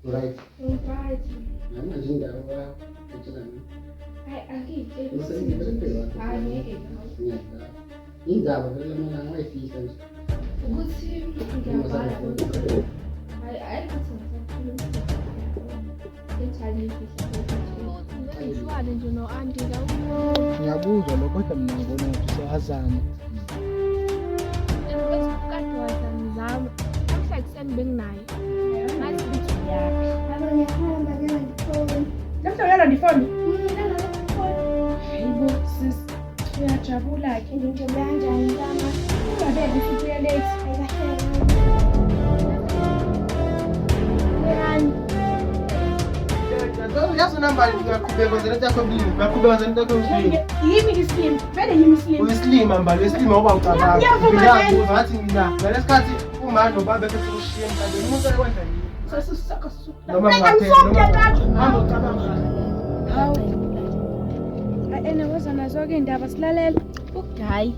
Right. Right. Namanje indaba utshela mina. Hayi angiyitsheli. Ngisebenzile wakho. Hayi ngeke. Ngiyadlala. Indaba vele mina ngayifihla nje. Ukuthi ngiyabhala. Hayi hayi ukuthi ngisakhuluma. Enjani ifihla. Ngihlukane nje no-anti la. Ngiyakuzwa lokho kodwa mina ngibona ukuthi useyazama. Kade wazamzama. Namhla ekuseni benginaye. Ngathi ukuthi uyaphi. Ngiyahamba ngiyalanda ifoni. Namhla uyalanda ifoni? Ngiyalanda ifoni. Hayibo sis, uyajabula-ke. Ngijabula kanjani mntama? Ungabeki futhi uya late. Ayikahle. Uyani? Yazi unambani uyaqhubeka wenza lento yakho ebulili, uyaqhubeka wenza lento yakho ebulili. Yimi isilima, vele yimi isilima. Uyisilima mbali, uyisilima ngoba ucabanga. Ngiyavuma vele. Ngiyakubuza ngathi mina ngalesikhathi uma nobaba besesekushiya emhlabeni umuntu ekwenza yini? Noma Mina ungaphela noma hamba ucabanga. Hawu. Ene woza nazo-ke iy'ndaba silalela. Ugayi.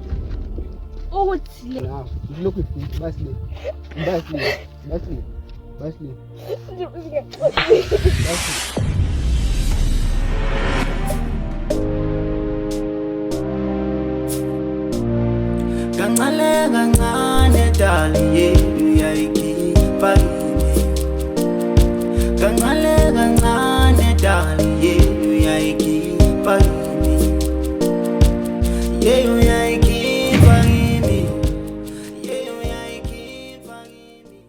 Ukuthi le Naw, lokhu basile. Basile. Basile. Basile. Basile. Kancane kancane dali uyayikhipha kimi. Kancane kancane dali uyayikhipha kimi. Yeah, uyayikhipha kimi. Yeah, uyayikhipha kimi.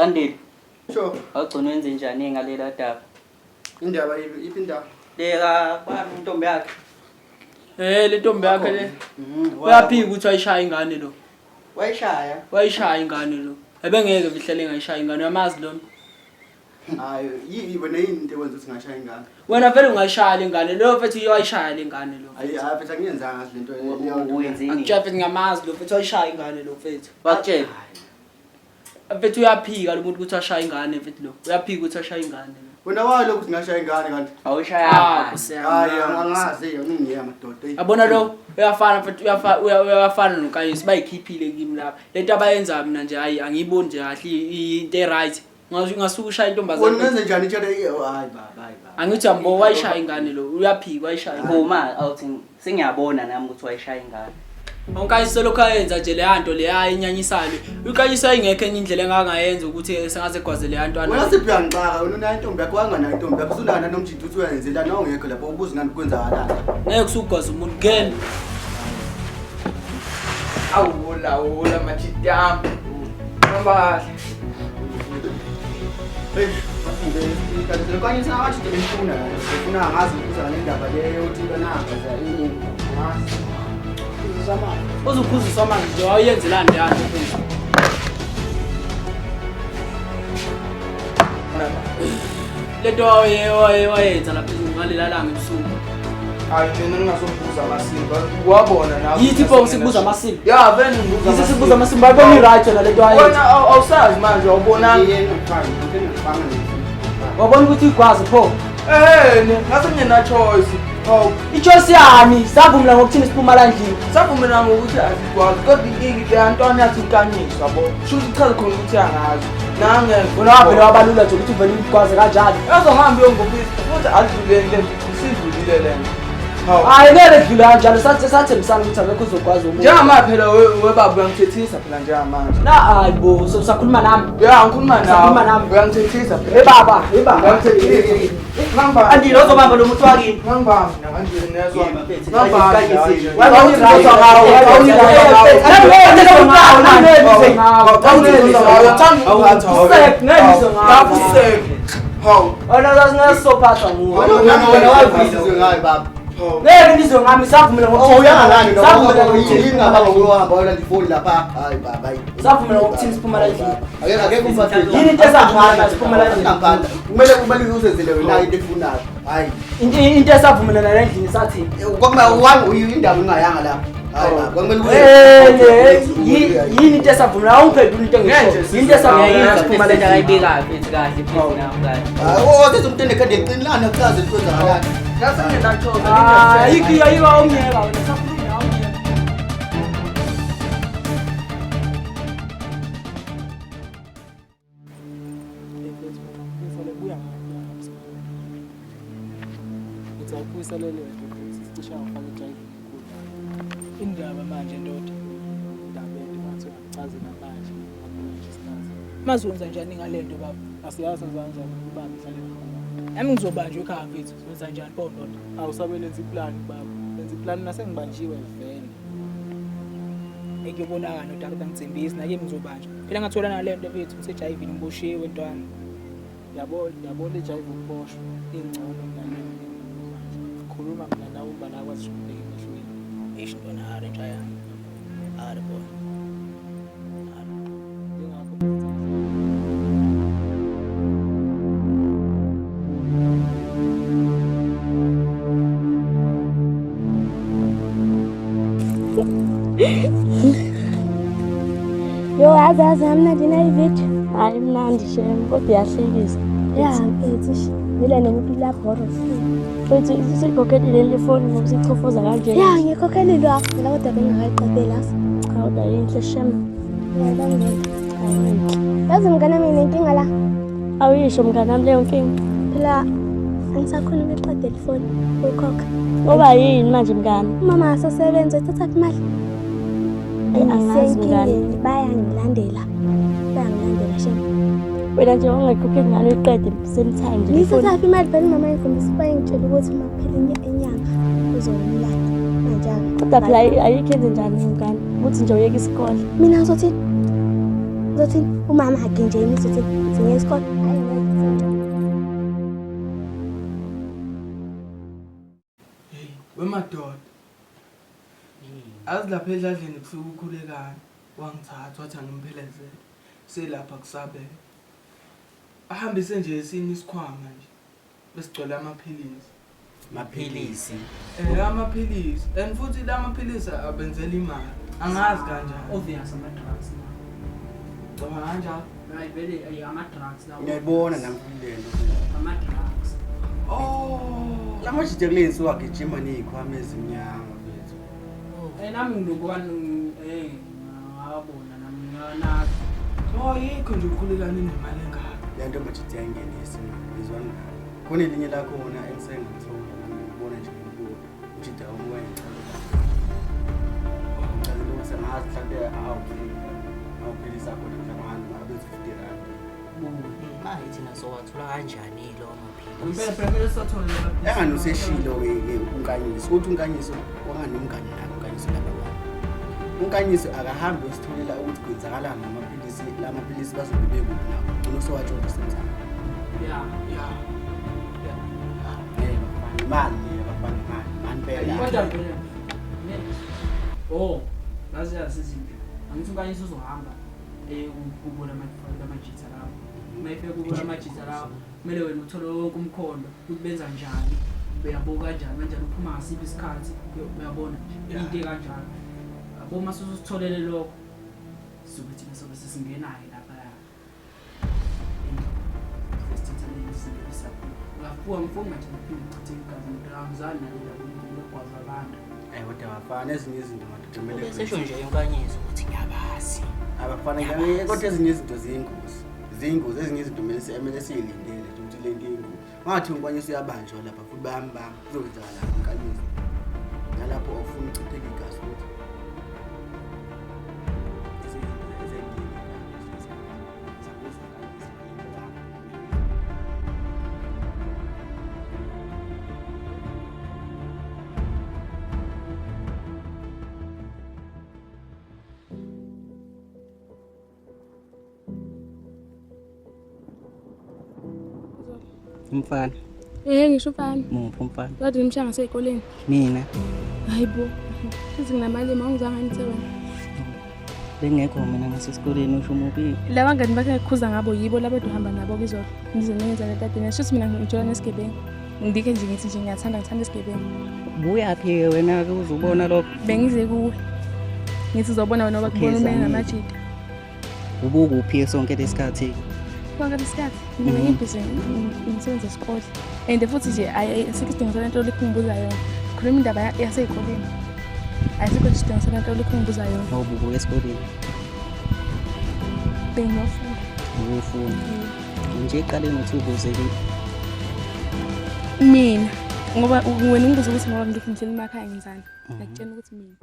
Andile, Sure. awugcina wenze njani ngalela daba? Indaba iphi indaba? Leka bani intombi yakhe. Eh le ntombi yakhe le. Mhm. Uyaphika ukuthi wayishaya ingane lo. Wayishaya. Wayishaya ingane lo. Ebengeke vihlele engayishaya ingane uyamazi lona. Hayi, yini wena yini into ekwenza ukuthi ngashaya ingane? Wena vele ungayishaya le ngane lo mfethu wayishaya le ngane lo. Hayi, hayi mfethu angiyenzanga le nto leyo nto. Wenzeni? Akutshela mfethu ngiyamazi lo mfethu wayishaya ingane lo mfethu. Bakutshela. Mfethu uyaphika lo muntu ukuthi ashaya ingane mfethu lo. Uyaphika ukuthi ashaya ingane lo. Wena walo ukuthi ngashaya ingane kanti. Awushaya. Ah, Hayi, angazi ngiya madoda. Yabona lo uyafana mfethu uyafana noKayisi bayikhiphile kimi lapha. Lento abayenza mina nje hayi angiyiboni nje kahle into e-right. Ngasuka ushaya Wena intombazane. ungenze njani itshela hayi baba, hayi baba. Angithi ambo wayishaya ingane lo uyaphika wayishaya. ingane. Vuma awuthi sengiyabona nami ukuthi wayishaya ingane. Unkayisi selokhu ayenza nje leya nto leya inyanyisayo. Unkayisi ayingekho enye indlela engangayenza ukuthi sengaze gwaze leya ntwana. Wena siphi uyangixaka wena unayo intombi yakho wanganayo intombi yakho usunana nomjidi uthi uyayenzelana ongekho lapho ubuza ngani kwenzakalani. Ngeke usugwaza umuntu ngene. Awula wula majidami. Hamba kahle. Hey, bafunde isikhathi lokanye singathi befuna la. Befuna angazi ukuza nendaba leyo uthi banagaza ini. Angazi. Uzuphuziswa amanzi nje wawuyenzelani leya nto mfethu. Lento wayenza lapha ngalela langa ebusuku. Hayi mina ngingazobuza amasimba. Wabona nawe. Yithi pho sikubuza amasimba. Ya vele ngibuza. Yithi sikubuza amasimba ayibona i-right yona lento wayenza. Wena awusazi manje awubonanga. Yena ngifana, ngifana nje. Wabona ukuthi igwazi pho. Eh ne ngase ngina choice. Hawu I-choice yami savumela ngokuthini siphuma la ndlini. savumelana ngokuthi asikwazi kodwa inkinga le ntwana yathi inkanyiswa yabo. Shuthi ichaze khona ukuthi angazi. Nange Wena wavele wabalula nje ukuthi uvele uyigwaze kanjalo. Azohamba uyongobisa futhi adluleni le nto isidlulile le nto. Hayi ngeke dlula kanjalo sathi sathembisana ukuthi akekho uzokwazi umuntu. Njengamanje phela webaba uyangithethisa phela njengamanje. Na hayi bo, usakhuluma nami. Ya ngikhuluma nawe. Usakhuluma nami. Uyangithethisa phela. Hey baba, hey baba. Uyangithethisa. Ngangibamba. Andile uzobamba lo muntu wakini. Ngangibamba mina kanje nezwa. Wena nguwe. Wena wazizwe ngayo baba. Ngeke nizwe ngami savumela Uyanga ngani Savumela noma ngokuthini? yini ngaba ngokuhamba uyolanda ifoni lapha. Hayi baba. hayi. Savumela ngokuthini siphuma la endlini? Akeke akeke umphathe. Yini into esavumela siphuma la endlini? Ngaphandle. Kumele uzenzele wena into efunayo. Hayi. Into esavumelana la endlini sathi Kwakumele wani indaba ungayanga lapha. Hayi baba, kwakumele Eh, yini into esavumela awungiphenduli into engisho. Yini into esavumela siphuma la endlini? Ayibikayo mfethu kahle mfethu nawe kahle. Hayi, oh, sethi umuntu enekhadi eqinilana akuchaze into kwenzakalani. Hayi, ayikho ayikho awungiyeka wena sakhuluma nawe awungiyeka. Indaba manje ndoda, indaba ende ngathi ungakuchazela manje manje isikhathi. Mazi wenza njani ngale nto baba? Asiyazi senza kanjani ubaba mhlale khona. Nami ngizobanjwa ekhaya mfethu, wenza njani pho ndoda? Awusabe lenza iplani baba. Lenza iplani nasengibanjiwe vele. Ekuyobonakala ndoda ukuthi angithembisi nake ngizobanjwa. Phela ngathola nale nto mfethu ngisejayivini ngiboshiwe ntwana. Yabo yabo le jive ukuboshwa ingcono kunale manje. Khuluma mina nawe uba la kwazi ukubheka emehlweni. Eish ntwana hare nja yami. Hare boy. Ingakho Yo, yazi yazi yamnandi nayividiyo. Hayi mnandi shem, kodwa iyahlekisa. Ya mfethu ish, vele nempilo yabhoro. Futhi usuyikhokhelile le foni ngoba usichofoza kanje. Ya ngikhokhelile phela kodwa bengingakayiqedeli aso. Cha kodwa yinhle shem. Ngiyabonga. Hayi inhle. Yazi mngane wami nginenkinga la. Awuyisho mngani wami leyo nkinga. Phela angisakhoni ukuyiqedela ifoni ukukhokha. Ngoba yini manje mngani? Umama akasasebenzi uyithathaphi imali? Ayi angazi mngani. Ngisenkingeni bayangilandela. Bayangilandela shem. Wena nje ungayikhokheli ngani uyiqede same time nje. le foni. Ngiyithathaphi imali phela umama ngikhombisa wayengitshela ukuthi uma kuphela inyanga uzongilanda. Manje Kodwa phela ayikho enze njani mngani? Ukuthi nje uyeke isikole. Mina ngizothini? Ngizothini? Umama akhe nje yimi ngizothini? Ngiyeke isikole. Hayi ngeke. Wemadoda. Azi lapha edladleni kusuke ukhulekani. Wangithatha wathi angimphelezele. Selapha kusabela. Ahambise nje esinye isikhwama nje. Besigcwele amaphilisi. Maphilisi. Amaphilisi. And futhi la maphilisi abenzela imali. Angazi kanjani. Obvious ama drugs la. Cabanga kanjani? Hayi vele ayi ama drugs la. Ngiyayibona nami le nto. Ama drugs. Oh. La majide kule nsuku agijima nezikhwama ezimnyama mfethu. Nami ngilokhu ngabona nami nganaka. Oh yikho nje ukhulekani nemali engaka. Le nto majide yayingenisa ngizwana nawe. Khona elinye lakhona engisengalithola nami ngibona nje ngibona. Ujida wami wayengicela. Ngicela ukuthi angazi mhlawumbe awuphilisa khona mhlawumbe abenza 50 rand. Manje thina sowathola kanjani lo maphilisi? Impela phela kumele siwathole la maphilisi. Engani useshilo ke uNkanyiso uthi uNkanyiso wanganomngani naye uNkanyiso lapha kwami. UNkanyiso akahambi uyositholela ukuthi kwenzakalani ngamaphilisi la maphilisi bazobe bekuphi nawo. Ugcina usowatshontsha semzamo. Yeah. Yeah. Yebo, imali le bafana imali. Mani phela. Kodwa vele. Oh, ngazi yazi izinto. Angithi uNkanyiso uzohamba kubo lamajitha lawo. Uma efika kubo lamajitha lawo, kumele wena uthole wonke umkhondo ukuthi benza njani, uyabuka kanjani, kanjani uphuma ngasiphi isikhathi, uyabona nje into ekanjalo. Yabo uma usutholele lokho, sizobe thina sobe sesingenayo lapha endlini. Sesithatha lezi zinto esapho. Ungafuka ngifuni manje ngiphinde ngichithe igazi ndoda angizani nale ndaba yokugwaza abantu. Ayi kodwa bafana ezinye izinto madoda kumele Besesho nje inkanyiso ukuthi ngiyabazi. Abafana ngiyabazi kodwa ezinye izinto ziyingozi. Ziyingozi ezinye izinto kumele siyilindele nje ukuthi le nto iyingozi. Ungathi unkanyiso uyabanjwa lapha futhi bayambamba kuzokwenzakala unkanyiso. Nalapho awufuni uchitheke igazi futhi. Umfana. Ngisho umfana. Muphi umfana? Kade ngimshaya ngasey'koleni. Mina. Hayi bo. Futhi nginamali uma ungizwanga ngithe wena. Bengekho mina ngasesikoleni usho muphi? Laba ngani bakhe ngikhuza ngabo yibo laba uhamba nabo kizolo. Ngize ngenza le tadini. Shuthi mina ngijola nesigebengu. Ngidike nje ngithi nje ngiyathanda ngithanda isigebengu. Buyaphi-ke wena-ke uzubona lokho? Bengize kuwe. Ngithi uzobona wena ngoba kubona umele namajita. Ubukuphi sonke lesikhathi? Konke lesikhathi mina ngibhizi ngisebenza esikole. And futhi nje asikho isidingo salento likhumbuza yona. Khuluma indaba yasey'koleni. Asikho isidingo salento likhumbuza yona. Awububuka esikoleni? Bengiyofunda. Ubufunda. Nje eqaleni uthi ubuze kimi. Mina ngoba wena ungibuza ukuthi ngoba ngilokhu ngihleli emakhaya ngenzani. Ngiyakutshela ukuthi mina.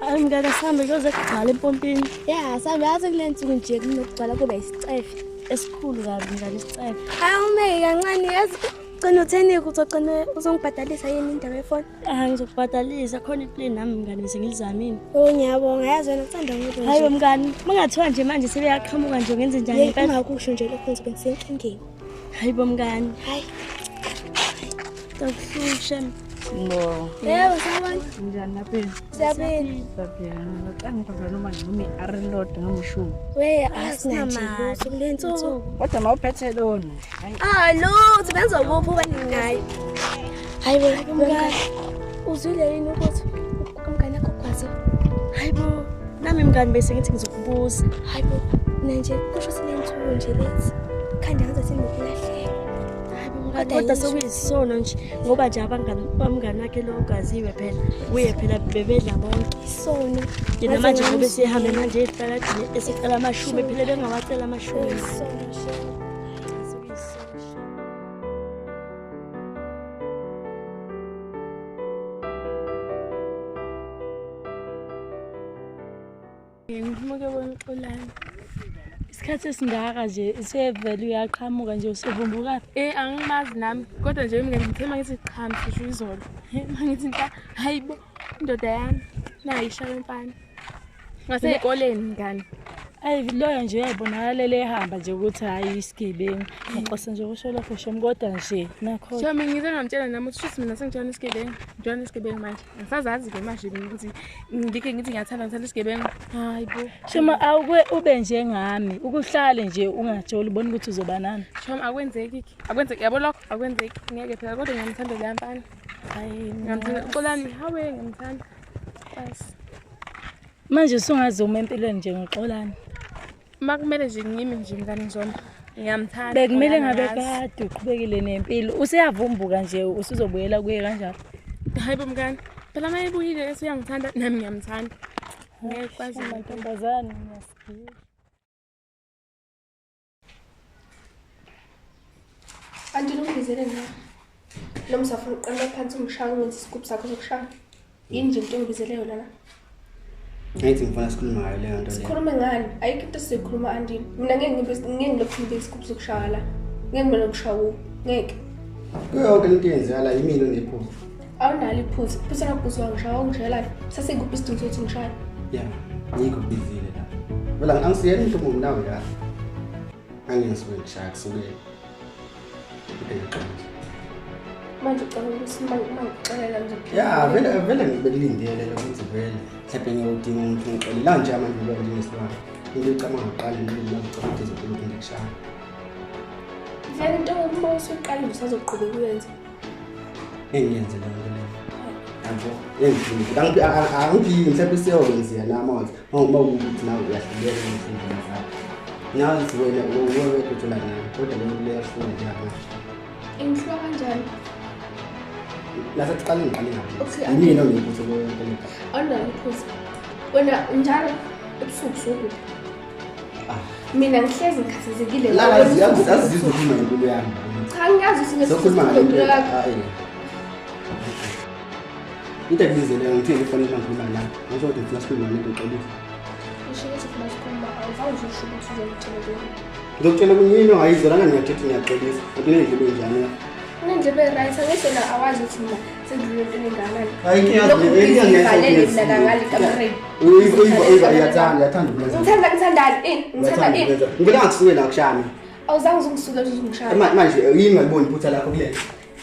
Hayi mngane, sihambe kuyoze kugcwale empompini. Ya, sihambe yazi kule nsuku nje kunokugcwala kuba isicefe. Esikhulu kabi mngane isicefe. Hayi umeke kancane yazi gcina utheni uzogcina uzongibhadalisa yini indaba yefoni? Ah ngizokubhadalisa khona iplane nami mngane bese ngilizamile. Oh ngiyabonga yazi wena uthanda umuntu nje. Hayi mngane, mangathiwa nje manje sebeyaqhamuka nje ngenze njani impela? Ungakusho nje lokho ngizobe ngisenkingeni. Hayi bo mngane. Hayi. Takuhlusha. No. Yebo, sawubona. Njani naphela? Siyaphila. Siyaphila. Ngicela ngifakele noma noma i-arilodwa noma ushumi. We asinalutho kule nsuku. Kodwa mawuphethe lona. Ah, lutho benzokuphi uba ninayo. Hayi bo, mngane. Uzwile yini ukuthi umngane wakho ugwaziwe? Hayi bo, nami mngane bese ngithi ngizokubuza. Hayi bo, mina nje kusho ukuthi le nsuku nje lethi. Khanda ngaze sinokulahleka. Kodwa sekuyisono nje ngoba nje abangani bamngani wakhe lo ugaziwe phela uye phela bebedla bonke isono yena manje ngoba sihambe manje esitaladini esicela amashumi phela bengawacela amashumi isono nje. Ngifuna ukuyobona uXolani. Isikhathi esingaka nje isevele uyaqhamuka nje usuvumbuka. Angimazi nami kodwa nje mina ngithe mangithi cha mshisho izolo. Mangithi nta hayibo indoda yami nayi ishaya umfana. Ngasey'koleni mngani. Ayi loyo nje uyayibonakalela ehamba nje ukuthi hhayi isigebengu. Ngixoxe nje kusho lokho shem kodwa nje nakho. Shem ngize ngamtshela nami ukuthi shuthi mina sengijona isigebengu. Ngijona isigebengu manje. Angisazazi-ke manje mina ukuthi ngike ngithi ngiyathanda ngithanda isigebengu. Hayi bo. Shem awuke ube njengami ukuhlale nje ungajoli ubone ukuthi uzoba nani. Shem akwenzeki. Akwenzeki yabo lokho akwenzeki. Ngeke phela kodwa ngiyamthanda leya mfana. Hayi ngiyamthanda. Xolani hawe ngiyamthanda. Basi. Manje usungaze uma empilweni nje ngoXolani. Uma kumele nje ngime nje mngane ngizoma. Ngiyamthanda. Bekumele ngabe kade uqhubekile nempilo. Useyavumbuka nje usuzobuyela kuye kanjalo. Hayi bo mngane. Phela uma ebuyile esuyangithanda nami ngiyamthanda. Ngeke kwazi mantombazane ngiyasigiya. Anti ungibizele na? Noma usafuna uqala phansi ungishaya ungenza isigubhu sakho sokushaya. Yini nje into ongibizele yona la? Ngithi ngifuna sikhulume ngayo leyo nto leyo. Sikhulume ngani? Ayikho into esizoyikhuluma Andile. Mina ngeke ngilokhu ngibe isigubhu sokushaya la. Ngeke ngibone ukushawa. Ngeke. Kuyo yonke into eyenzeka la yimina onephuzu. Awunalo iphuzu. Iphuzu lakho wangishaya ungishayelani? Sasekuphi isidingo sokuthi ngishaye? Ya, ngikho kubizile la. Vela angisiyena into omubi nawe la. Angingisuke ngishaya kusukela. Manje ucabanga ukuthi uma ngikuxelela ngizophila. Ya, vele vele ngibekulindele lokho ukuthi vele mhlawumbe ngiyodinga umuntu ongixolela nje manje ngoba njengesilwane. Into ecabanga kuqala nje ngicabanga ukuthi izokhuluma ngikushaya. Vele into uma usuqala nje usazoqhubeka uyenze. Engiyenze leyo nto leyo. Yabo, engifuni. Angiphi mhlawumbe siyokwenziwa nami uma ukuthi nawe uyahluleka ngezindlela zakho. Nawe wena uwedwa uthola nami kodwa leyo nto leyo yahlula njengamanje. Ingihlula kanjani? Nasekuqaleni ngiqale ngaphi? Yimina onephuzu kuyo yonke le nto. Awunalo iphuzu. Wena njalo ebusuku usukuphi? Mina ngihlezi ngikhathazekile. La yazi uzokhuluma ngempilo yami. Cha ngiyazi ukuthi Sokhuluma ngale ngempilo yakho. Hayi. Into ekubizele ngithe ngifonela ngikhuluma la. Ngisho ukuthi ngifuna sikhulume ngale nto uxolisa. Ngisho ukuthi ufuna sikhuluma awuzange usho ukuthi uzongitshela ntoni. Ngizokutshela kuyini ongayizwa lana ngiyathetha ngiyaxolisa. Kanti unendlebe enjani? Unendlebe right angisho na awazi ukuthi mina sengidlule entweni engakanani. Hayi, inkinga Lokhu inkinga ngizivalele mina la ngale kamereni. Uyiva uyathanda uyathanda ukulenza. Ngithanda ngithandani ini? Ngithanda Uyathanda ini? ukulenza. Ngivele ngikusuke la kushami. Awuzange uzongisuke uzongishaya. Manje yini ngayiboni iphutha lakho kulena?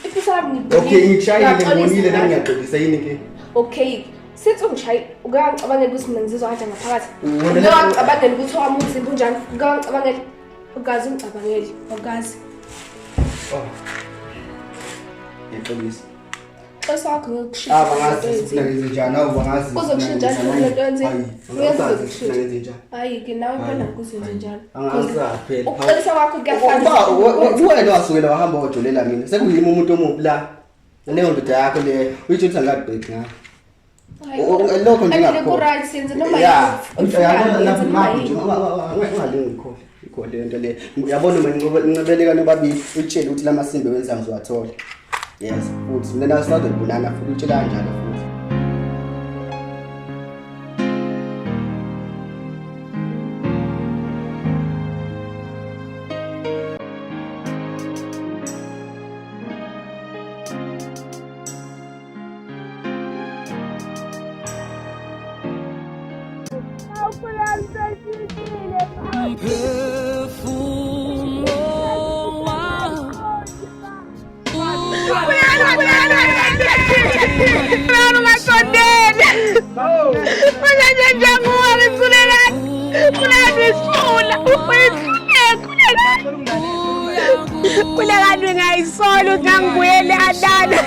Iphutha lami ngibonile. Okay, ngikushayile Ngiyaxolisa ngibonile nami ngalo. ngiyaxolisa yini inkinga? Okay. Sithi ungishayile ukangicabangela ukuthi mina ngizizwa kanjani ngaphakathi. Wena- Ukangicabangela ukuthi owami umzimba unjani. Ukangicabangela ukazi ungicabangeli. Ukazi. Oh. Ngiyaxolisa. Xolisa wakho ngiyokushintsha. Ah, bangazi ufuna ngenze njani? Awu bangazi. Uzokushintsha njani lento yenziwe? Hayi, Uyazi bangazi uzokushintsha. ufuna ngenze njani? Hayi ke nawe khona kuzenze njalo. Angazi phela. Ukuxolisa kwakho kuyafana. Uba wena wasukela wahamba wajolela mina. Sekuyimi umuntu omubi la. Leyo ndoda yakho leyo uyitsho ukuthi angikabheki ngayo. Hayi, Lokho nje Andile ngakukhohlwa. ku-right senze noma Ya, yini. uyabona lapho Yenze noma maphi nje yini. ungalingi ngikhohle. Ikho le nto le. Uyabona uma nincebeleka nobabili uyitshele ukuthi lamasimbi wenza ngizowathola. Yes, futhi mina nawe sisazobonana futhi uyitshela kanjalo futhi. Kulekani ngayisola ukuthi ngangibuyele alala.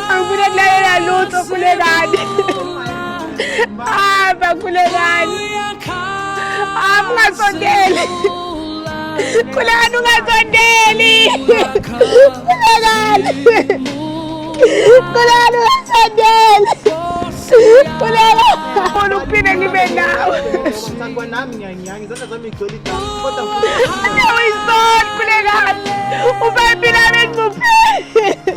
Angifuni kulalela lutho kulekani. Hamba kulekani. Hamba ungasondeli. Kulekani ungasondeli. Kulekani. Kulekani ungasondeli. Kulekani. Ngifuna ukuphinde ngibe nawe. Nami ngiyanginyanga izandla zami igcwele igazi kodwa Uyisona kulekani. Uba impilo yami engcupheni.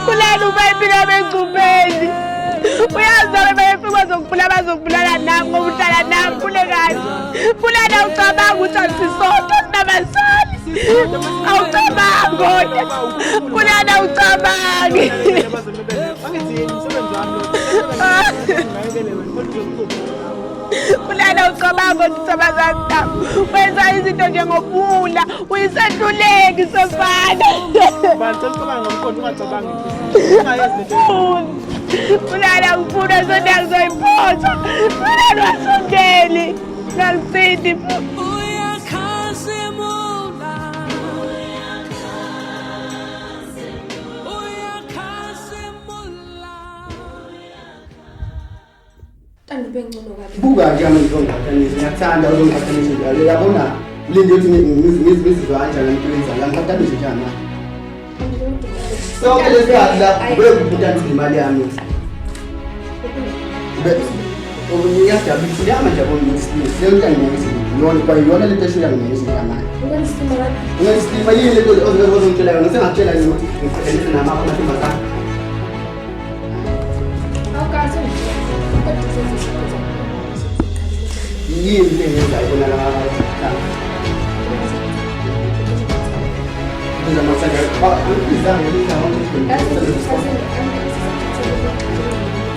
Kulani uba impilo yami engcupheni. Uyazi nami bayefika bazokubulala bazokubulala nami ngoba uhlala nami kulekani. Kulani awucabangi ukuthi asisodwa sinabazali. Awucabangi kodwa. Kulani awucabangi. angithi yini umsebenzi wami lo. Kulana ucabanga ukuthi abazali wenza izinto njengobuwula uyisehluleki sefana. Bani sekucabanga ngomqondo ungacabangi inhliziyo. Ungayenzi lento. Kulana ngifuna sonke ngizoyiphotha. Kulana wasondeli. Ngisindi. Ntando bengcono kabi. Buka nje manje uzongiqhathanisa. Ngiyakuthanda uzongiqhathanisa nje. Uyabona ulinde ukuthi ngizizwa kanjani ngento yenza la ngiqhathanise nje manje. Sonke lesikhathi la ube kubuta imali yami. Ube uyajabulisa uyama nje yabona ukuthi silile. Leyo nto angiyenzi yona kwayona lento esho uyangiyenza njengamanje. Ukwenza isilima kabi. Ungayisilima yini lento ozongitshela yona? Sengakutshela yini ukuthi ngiqhathanise nama amantombazane? Awukaze ungitshele. Kodwa uzenze izinto zakho. Yini le engiyenzayo ibonakala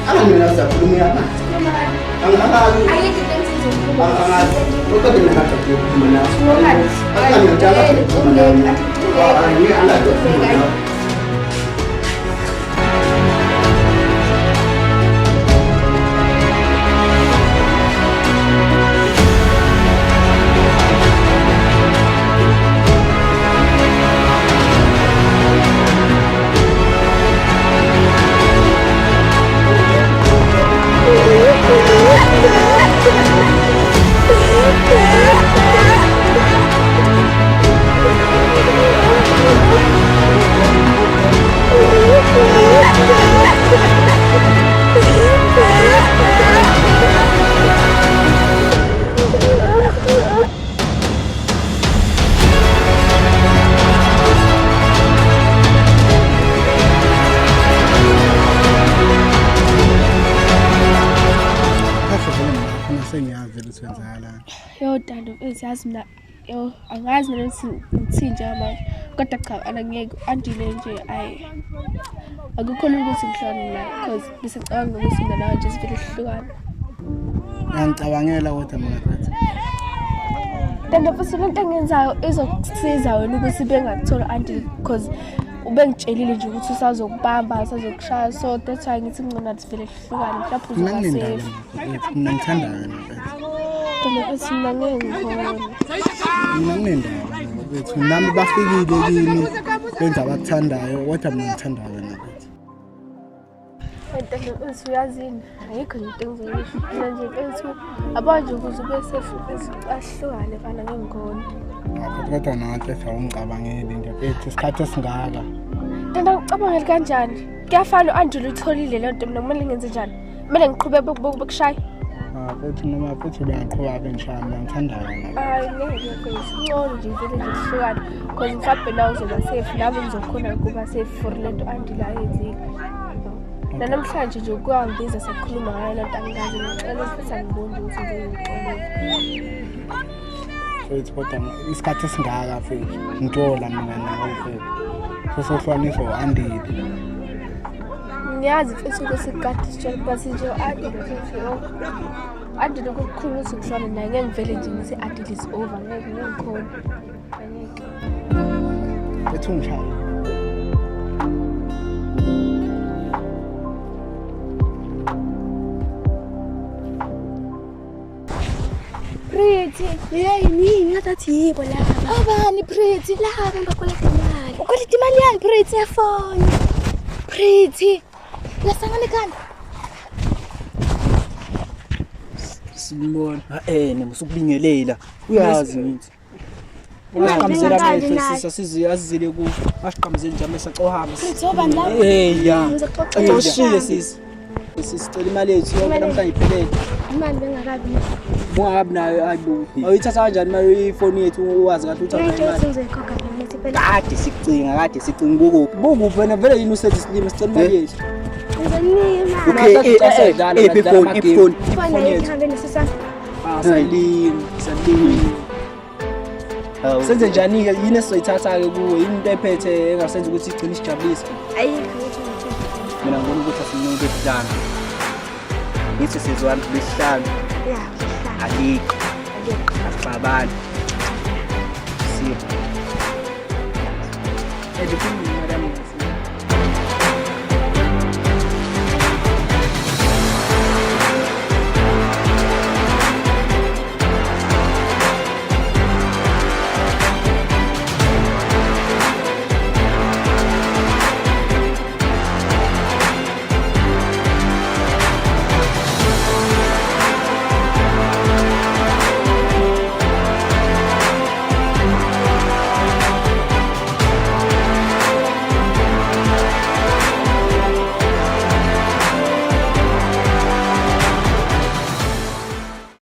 Angimina siyakhuluma uyamanje. Ayikho into engizoyikhuluma. Angazi. Kodwa mina ngaqeda ukukhuluma nawe. Angangitshela ukukhuluma nawe. Angazi ukukhuluma nawe. Thank you. Sengiyazi vele ukuthi kwenzakalani. Yo Dando mfethu, yazi mina yo angazi mina ukuthi ngithini njengamanje. Kodwa cha ana ngeke andile nje ayi. Akukho lula ukuthi ngihlukane naye because besicabanga nokuthi mina nawe nje sivele sihlukane. Uyangicabangela kodwa mina mfethu. Dando mfethu lento engiyenzayo izokusiza wena ukuthi bengakuthola andile because ubengitshelile nje ukuthi usazokubamba usazokushaya, so that's why ngithi ngcono athi vele sihlukane, mhlawumbe Mina uzoba nginendaba safe. mfethu. Mina ngithanda wena mfethu. Dando mfethu mina ngeke ngikhone. Mina nginendaba mfethu. Nami bafikile kimi benza abakuthandayo kodwa mina ngithanda wena mfethu. Dando mfethu uyazini, ayikho nje into engizoyisho mina nje mfethu, yabo nje ukuze ube safe mfethu ahlukane fana ngeke ngikhone. Mfethu kodwa nawe mfethu awungicabangeli nje mfethu isikhathi esingaka. Dando ngicabangeli kanjani? Kuyafana u-Andile uyitholile le nto, mina kumele ngenze njani? Kumele ngiqhubeke bekushaya? Ah mfethu noma mfethu bengaqhubeka bengishaya mina ngithanda wena. Hayi ngeke mfethu, ngcono nje vele nje sihlukane because mhlawumbe nawe uzoba safe, nami ngizokhona ukuba safe for le nto Andile ayenzile. Nanamhlanje nje kuyangibiza sakhuluma ngayo le nto, angikaze ngixolele futhi angiboni ukuthi ngixolele. Mfethu kodwa isikhathi esingaka mfethu ngithola mina nawe mfethu. Sesohlukaniswa u-Andile. Ngiyazi mfethu ukuthi kade sitshela but nje u-Andile mfethu yo. Andile kukhulu ukuthi ngihlukane naye, ngeke ngivele nje ngithi Andile is over, ngeke ngeke ngikhone. Angeke. Mfethu ungishaya. Pretty. Hey, nini ngathi yibo laba. Abani Pretty? Laba ngibakoleta imali. Ukoleta imali yani Pretty yefoni. Pretty. Lasangane ekhanda. Sibona. Nemusukubingelela. Uyazi ngithi. Ungasiqhamuzela Imali amehlo nayo. sisi asizi azizile ku. Asiqhamuzele nje amehlo acohamba. Pretty obani laba? Eh ya. Ngizoxoxa Ushiye sisi. Sisi sicela imali yethu yonke namhlanje iphelele. Imali bengakabi. Ungabi nayo ayibo. Awuyithatha kanjani imali ifoni yethu uwazi kahle ukuthi Ngeke awunayo imali. ngizoyikhokha phela ngithi phela. Kade sicinga, kade sicinga bukuphi? Bukuphi wena vele yini usethi silima sicela imali yethu. Ngizonika Okay, imali. ifoni, ifoni. Ifoni ayikho ihambe nesisana. Ah sayilingi, sayilingi. Senze njani ke yini esizoyithatha ke kuwe? Yini into ephethe engasenza ukuthi igcine isijabulise? Ayikho ukuthi ngitshela. Mina ngibona ukuthi asinike isihlanu. Ngithi sizwana besihlanu. Yeah. Alikho. Asixabani. Sipho. And ukhuluma imali yami.